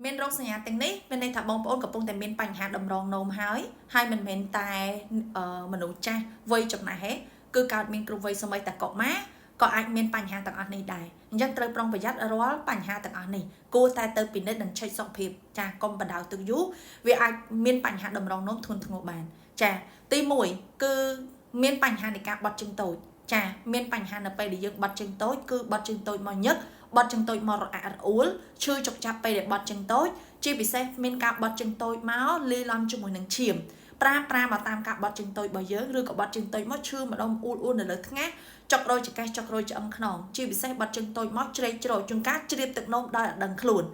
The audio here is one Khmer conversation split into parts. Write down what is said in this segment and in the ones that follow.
មានរោគសញ្ញាទាំងនេះមានន័យថាបងប្អូនកំពុងតែមានបញ្ហាតម្រងនោមហើយហើយមិនមែនតែមនុស្សចាស់វ័យចំណាស់ទេគឺកើតមានគ្រប់វ័យសូម្បីតែកុមារក៏អាចមានបញ្ហាទាំងអស់នេះដែរអញ្ចឹងត្រូវប្រុងប្រយ័ត្នរាល់បញ្ហាទាំងអស់នេះគួរតែទៅពិនិត្យនិងឆែកសុខភាពចាកុំបណ្ដោយទឹកយូរវាអាចមានបញ្ហាតម្រងនោមធ្ងន់ធ្ងរបានចាទី1គឺមានបញ្ហានៃការបត់ជើងតូចចាមានបញ្ហានៅពេលដែលយើងបត់ជើងតូចគឺបត់ជើងតូចមកញឹកបត់ជើងតូចមករអាក់រអួលឈឺចុកចាប់ពេលដែលបត់ជើងតូចជាពិសេសមានការបត់ជើងតូចមកលីឡំជាមួយនឹងឈាមប្រាប្រាមកតាមការបត់ជើងតូចរបស់យើងឬក៏បត់ជើងតូចមកឈឺម្ដុំអ៊ូលអ៊ូលនៅលើថ្ងាសចុករយចង្កេះចុករយឆ្អឹងខ្នងជាពិសេសបត់ជើងតូចមកជ្រែកជ្រោជួនកាលជ្រាបទឹកនោមដោយអត់ដឹងខ្លួន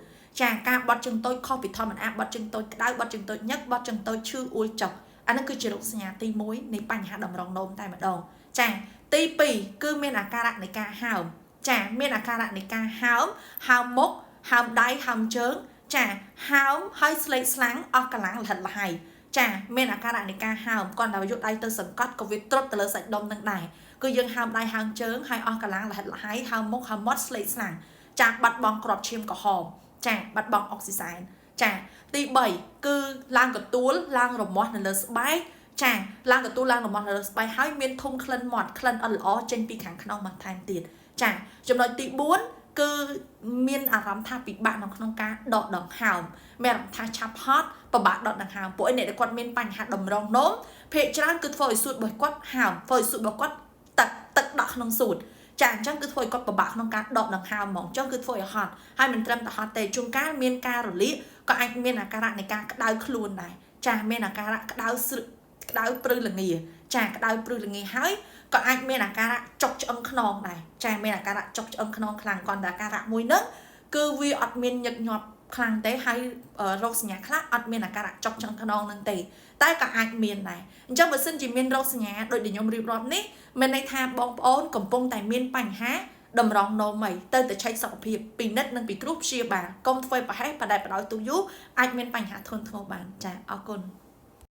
ចាការបត់ជើងតូចខុសពីធម្មតាបត់ជើងតូចក្តៅបត់ជើងតូចញឹកបត់ជើងតូចឈឺអ៊ូលចុកអានេះគឺជារោគសញ្ញាទី1នៃបញ្ហាតម្រងនោមតែម្ដងចាទី2គឺមានអាការៈនៃការហើមចាមានអាការៈនៃការហើមហើមមុខហើមដៃហើមជើងចាហើមហើយស្លេកស្លាំងអស់កម្លាំងលហិតលហៃចាមានអាការៈនៃការហើមគាត់តែយកដៃទៅសង្កត់ក៏វាត្រុតទៅលើសាច់ដុំនឹងដែរគឺយើងហើមដៃហើមជើងហើយអស់កម្លាំងលហិតលហៃហើមមុខហើមមាត់ស្លេកស្លាំងចាបាត់បង់គ្រាប់ឈាមក្រហមចាបាត់បង់អុកស៊ីសែនចាទី3គឺឡើងកទួលឡើងរមាស់នៅលើស្បែកចាឡើងកទួលឡើងរមាស់នៅលើស្បែកហើយមានធុំក្លិនមាត់ក្លិនអត់ល្អចេញពីខាងក្នុងមកថែមទៀតចាចំណុចទី4គឺមានអារម្មណ៍ថាពិបាកនៅក្នុងការដកដង្ហើមមានអារម្មណ៍ថាឆាប់ហត់ពិបាកដកដង្ហើមពួកឯអ្នកដែលគាត់មានបញ្ហាតម្រងនោមភាគច្រើនគឺធ្វើឲ្យសួតរបស់គាត់ហើមធ្វើឲ្យសួតរបស់គាត់ទឹកទឹកដក់ក្នុងសួតចាអញ្ចឹងគឺធ្វើឲ្យគាត់ពិបាកក្នុងការដកដង្ហើមហ្មងអញ្ចឹងគឺធ្វើឲ្យហត់ហើយមិនត្រឹមតែហត់ទេជួនកាលមានការរលាកក៏អាចមានអាការៈនៃការក្តៅខ្លួនដែរចាមានអាការៈក្តៅស្រឹកក្តៅព្រឺល្ងាចាក្តៅព្រឺល្ងាហើយក៏អាចមានអាការៈចុកឆ្អឹងខ្នងដែរចាមានអាការៈចុកឆ្អឹងខ្នងខ្លាំងគាត់តែអាការៈមួយហ្នឹងគឺវាអត់មានញឹកញាប់ខ្លាំងទេហើយរោគសញ្ញាខ្លះអត់មានអាការៈចុកឆ្អឹងខ្នងនឹងទេតែក៏អាចមានដែរអញ្ចឹងបើសិនជាមានរោគសញ្ញាដូចដែលខ្ញុំរៀបរាប់នេះមានន័យថាបងប្អូនកំពុងតែមានបញ្ហាតម្រងនោមអីទៅតែឆែកសុខភាពពិនិត្យនិងពិគ្រោះព្យាបាលកុំធ្វើប្រហែសបដែតបដោយទូយូរអាចមានបញ្ហាធ្ងន់ធ្ងរបានចាអរគុណ។